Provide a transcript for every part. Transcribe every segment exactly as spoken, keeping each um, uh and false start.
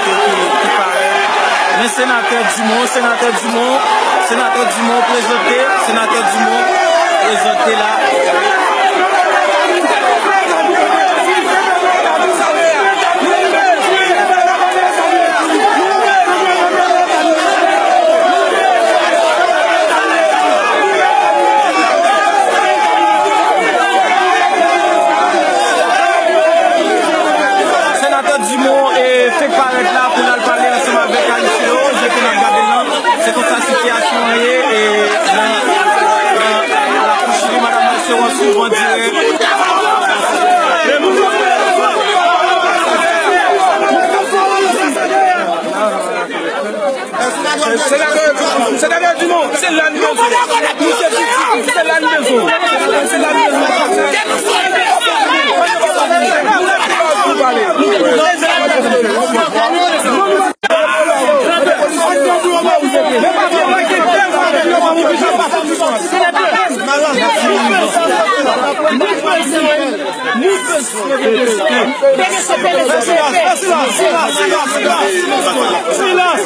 Ki, ki parèt. Men senatè Dumont, senatè Dumont, senatè Dumont prezante, senatè Dumont prezante la. Senatè Dumont, e, fenk parèt la pou l al pale ansanm avèk Ayisyen yo, jan ke n ap gade l lan. Se konsa sitiyasyon an ye, e, nan, nan, nan Lakou Chili, madanm Marcelo Souvan dirèk. Senatè, senatè Dumont, se la n bezwen. Nou se pitit, se la n bezwen. Se la n bezwen. Silans, silans, silans, silans.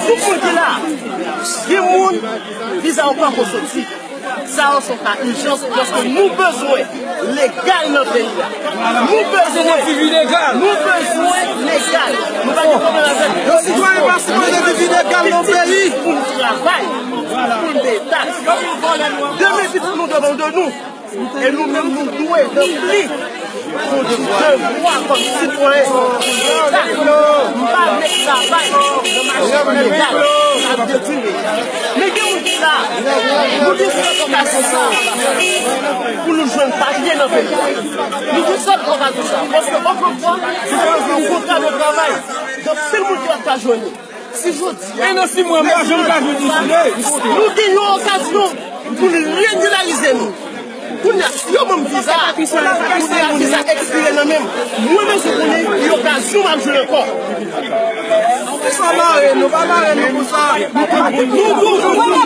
Tout moun ki la, gen moun, viza yo poko soti. Sa yo se yon ka ijans, paske nou bezwen legal nan peyi a. Nou bezwen, nou bezwen legal. Nou pa gen pwoblèm avèk yon sitwayen pa sipoze viv ilegal nan yon peyi. Pou n travay, pou n peye taks. De mil vit nou devan de nou. E nou menm, nou dwe ranpli nou devwa kòm sitwayen. M pa vle travay nan machin ilegal ap detwi peyi a. Men gen yon sa, nou gen sèl okazyon sa pou nou jwenn papye nan peyi a. Nou gen sèl okazyon sa. Paske otrefwa, se te yon kontra de travay. Gen anpil moun ki pa t ka jwenn li. Si jodi a, e nan sis mwa, m pa janm ka jwenn yon soulye. Nou gen yon okazyon pou n regilarize nou. Kounye a, si yo ban m viza, kounye a viza ekspire nan men m. Mwen bezwen konnen ki okazyon m ap jwenn ankò. Sa mare nou, pa mare nou pou sa. Nou, nou, nou, nou, nou.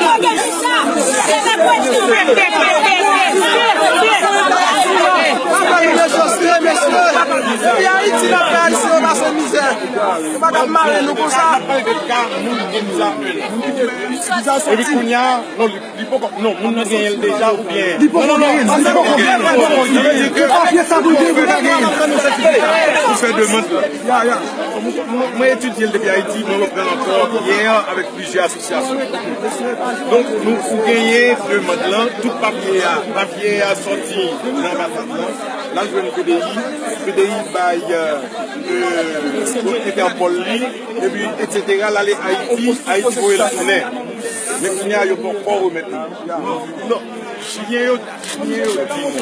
Pa fè nou mechanste, mesye. Peyi Ayiti, n ap fè Ayisyen yo pase mizè. Yo pa t ap mare nou konsa. Epi kounye a, non, li, li poko, non, moun nan genyen l deja oubyen. Li poko genyen l, li poko genyen l. Papye sa pou l genyen, pou l ta genyen l. Pou fè demann la. Mwen etidye l depi Ayiti, mwen reprann ankò yè avèk plizyè asosyasyon. Donk, nou, ou genyen demann lan, tout papye a, papye a sòti nan anbasad lan, l al jwenn P D I, P D I bay, euh, euh, Entèpòl li, epi, etsetera, l ale Ayiti, Ayiti voye l tounen. Men kounye a, yo poko remèt li. Non, Chilyen yo, Chilyen yo di nou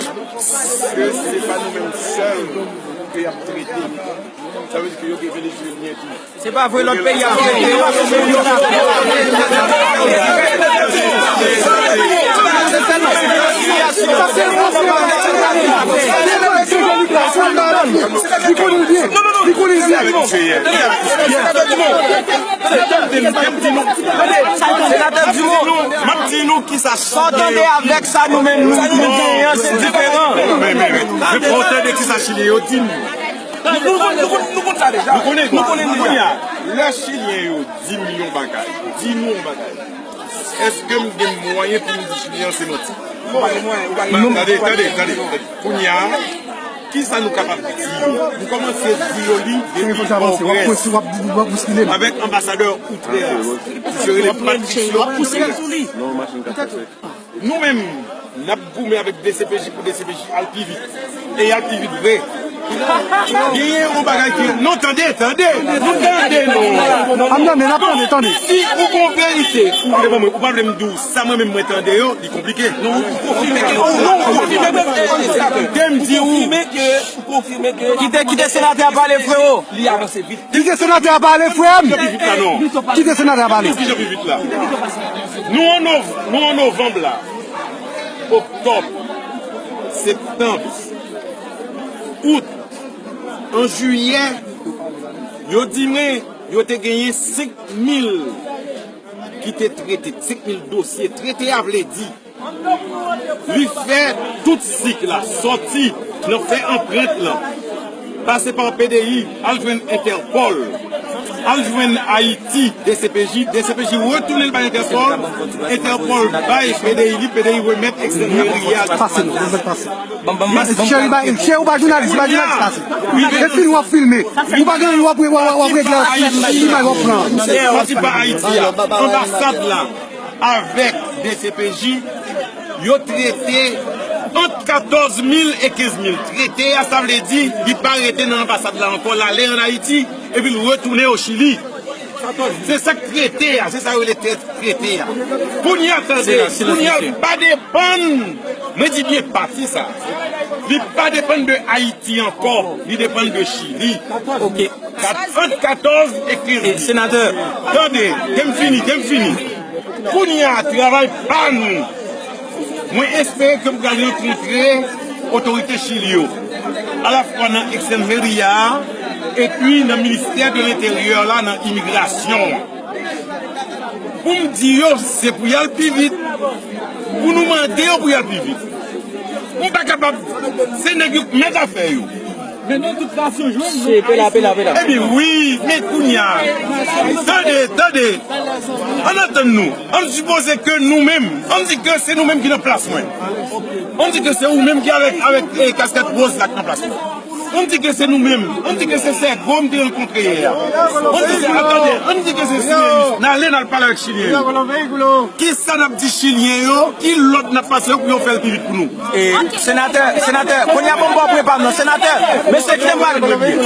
ke se pa nou menm sèl ke y ap trete. Sa vle di ke yo gen Venezuelyen tou. Se pa vre, lòt peyi a afekte yo. Li konnen l byen. Li konnen l byen. Senatè Dumont, m ap di nou kisa sa w tande avèk sa nou menm nou, nou genyen an, se diferan. Men, men, men, men fò w tande kisa Chilyen yo di n. Nou, nou, nou, nou, nou konn sa deja. Nou konnen, nou konnen deja. Kounye a, lè Chilyen yo di m yon bagay, di nou yon bagay, èske m gen mwayen pou m di Chilyen an se manti? Ou pa gen mwayen, ou pa gen mwayen. Tande, tande, tande, tande. Kounye a, kisa nou kapab di yo? Nou kòmanse di yo li depi Kongres avèk anbasadè Outre-Mer, misye rele Patricio. Nou menm, n ap goumen avèk D C P J pou D C P J al pi vit. E y al pi vit vre. Genyen yon bagay ki, non, tande, tande, nou tande, non. An tande, n ap tande, tande. Si ou gon verite, ou vle ban mwen, ou pa vle m di w sa mwen menm mwen tande yo, li konplike. Non, ou konfime ke, non, ou konfime ke, ke m di ou. Ou konfime ke, ou konfime ke. Kite, kite senatè a pale, freo. Li avanse vit. Kite senatè a pale, frè m. Kite senatè a pale. Kijan pi vit la? Nou an nov-, nou an novanm la. Oktòb, septanm, out, an jiyè, yo di mwen, Yo te genyen senk mil ki te trete, senk mil dosye. Trete a vle di, li fè tout sik la, sòti nan fè anprent lan, pase pa P D I, al jwenn Entèpòl, al jwenn Ayiti, D C P J, D C P J retounen l bay Entèpòl, Entèpòl bay P D I li, P D I remèt Exlande Herrya. Pase non, pase. Cheri, ba, cheri, ou pa jounalis, ou pa jounalis, pase. E fini, w ap filme. Ou pa gen, w ap, w ap, w ap regle imaj w ap pran. Sòti pa Ayiti a, anbasad la avèk D C P J, yo trete ant katòz mil e kenz mil. Trete a, sa vle di, li pa rete nan anbasad la ankò, l ale ann Ayiti, epi l retounen o Chili. Se sa k trete a, se sa yo rele trete a. Kounye a, tande, kounye a, pa depann, mwen di byen pati sa. Li pa depann de Ayiti ankò, li depann de Chili. Ok. Kat-, ant katòz e kenz. E, senatè. Tande, ke m fini, ke m fini. Kounye a, travay pa nou. Mwen espere ke m pral rankontre otorite Chili yo, alafwa nan Exlande Herrya a, epi nan ministè de lenteryè la, nan imigrasyon an. Pou m di yo, se pou y al pi vit. Pou nou mande yo pou y al pi vit. M pa kapab, se nèg yo k mèt afè yo. Men nou tout nasyon jwenn nou. Pela, pela, pela. Ebyen wi, men kounye a. Tande, tande. Ann antann nou. Ann sipoze ke nou menm, ann di ke se nou menm ki nan plas mwen. Ann di ke se ou menm ki avèk, avèk, eh, kaskèt wòz la ki nan plas mwen. Ann di ke se nou menm. Ann di ke se Sègo m te rankontre yè a. Ann di ke, tande, ann di ke se Sileyis. N ale, n al pale avèk Chilyen yo. Kisa n ap di Chilyen yo? Ki lòd n ap pase yo pou yo fè l pi vit pou nou? E, senatè, senatè, kounye a ban m bò prepa m nan, senatè, mesye kite m pale pou l byen.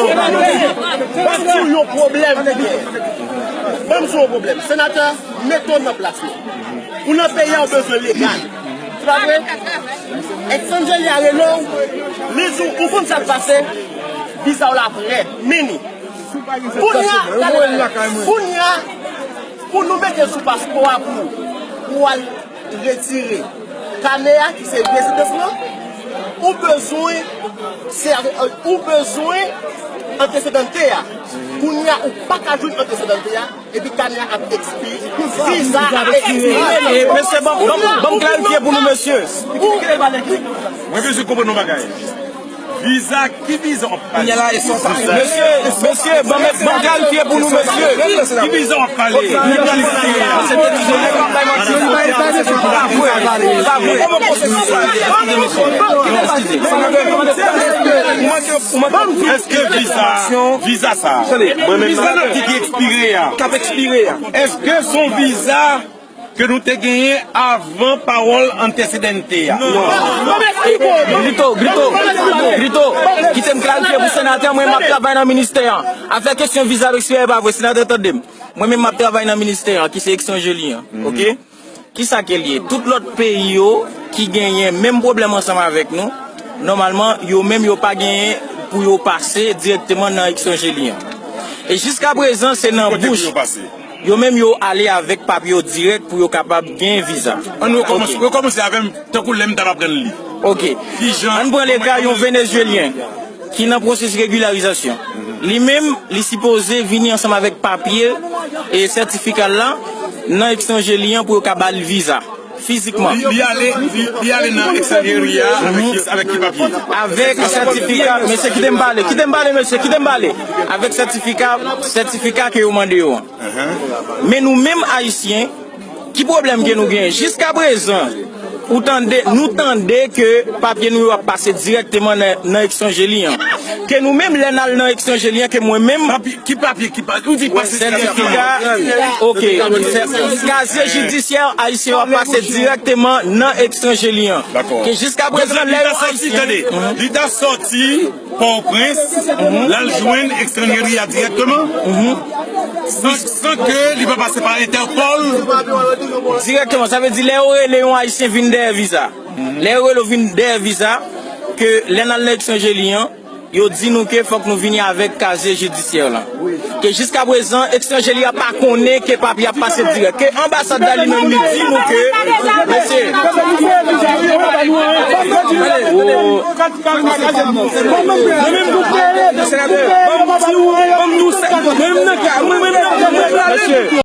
Ban m di w yon pwoblèm, Pierre. Ban m di w yon pwoblèm. Senatè, mete w nan plas nou. Ou nan peyi a, ou bezwen legal. Se pa vre? Exlande Herrya rele w, li di w, ou konn sa k pase? Viza w la prè. Mini. Kounye a, kounye a, pou nou mete sou paspò a pou, pou w al retire kanè a ki se rezidans lan, ou bezwen, se, ou bezwen antesedante a. Kounye a, ou pa ka jwenn antesedante a, epi kanè a ap ekspire, viza a ap ekspire. E, mesye, ban, ban, ban m klarifye pou nou, mesye. Mwen bezwen konprann yon bagay. Viza, ki viza w ap pale? Mesye, mesye, ban m, ban m klarifye pou nou, mesye. Ki viza w ap pale? Ki viza w ap pale? Pa vre, pa vre. Kòman pwosesis sa ye? Èske viza, viza sa, viza n ap di ki ekspire a, k ap ekspire a, èske se yon viza ke nou te genyen avan pawòl antecedente a? Non. Grito, grito, grito. Kite m klarifye pou senatè, mwen m ap travay nan ministè an. Afè kesyon viza avèk sirè pa vre, senatè tande m. Mwen menm m ap travay nan ministè an, ki se Exlande Herrya, oke? Kisa ke l ye? Tout lòt peyi yo ki genyen menm pwoblèm ansanm avèk nou, nòmalman, yo menm yo pa genyen pou yo pase dirèkteman nan Exlande Herrya. E jiska prezan, se nan bouch. Yo menm yo ale avèk papye yo dirèk pou yo kapab gen viza. Ann rekòmanse, rekòmanse avè m tankou lè m t ap aprann li. Oke. Ann pran leka yon Venezyelyen ki nan pwosesis regilarizasyon. Li menm, li sipoze vini ansanm avèk papye e sètifika l la nan Exlande Herrya pou yo ka ba l viza. Fizikman. Li, li ale, li, li ale nan Exlande Herrya avèk ki, avèk ki papye? Avèk sètifika, mesye, kite m pale, kite m pale, mesye, kite m pale. Avèk sètifika, sètifika ke yo mande yo an. Men nou menm Ayisyen, ki pwoblèm ke nou genyen? Jiska prezan, ou tande, nou tande ke papye nou yo ap pase dirèkteman nan, nan Exlande Herrya. Ke nou menm, lè n al nan Exlande Herrya, ke mwen menm, Ki papye, ki papye? Ou di pase sètifika. Oke. Kazye jidisyè ayisyen yo ap pase dirèkteman nan Exlande Herrya. Dakò. Ke jiska prezan, lè yo ayisyen, tande, li ta sòti Pòtoprens, l al jwenn Exlande Herrya dirèkteman, san, san ke li pa pase pa Entèpòl. Dirèkteman, sa vle di lè yo rele yon ayisyen vin dèyè viza. Lè yo rele w vin dèyè viza, ke lè n al nan Exlande Herrya, yo di nou ke fòk nou vini avèk kazye jidisyè la. Ke jiska prezan, Exlande Herrya pa konnen ke papye ap pase dirèk. Ke anbasad la li menm li di nou ke, mesye, senatè, ban m di w, ban m di w, Mwen menm nan ka, mwen menm nan ka, mwen menm nan ka.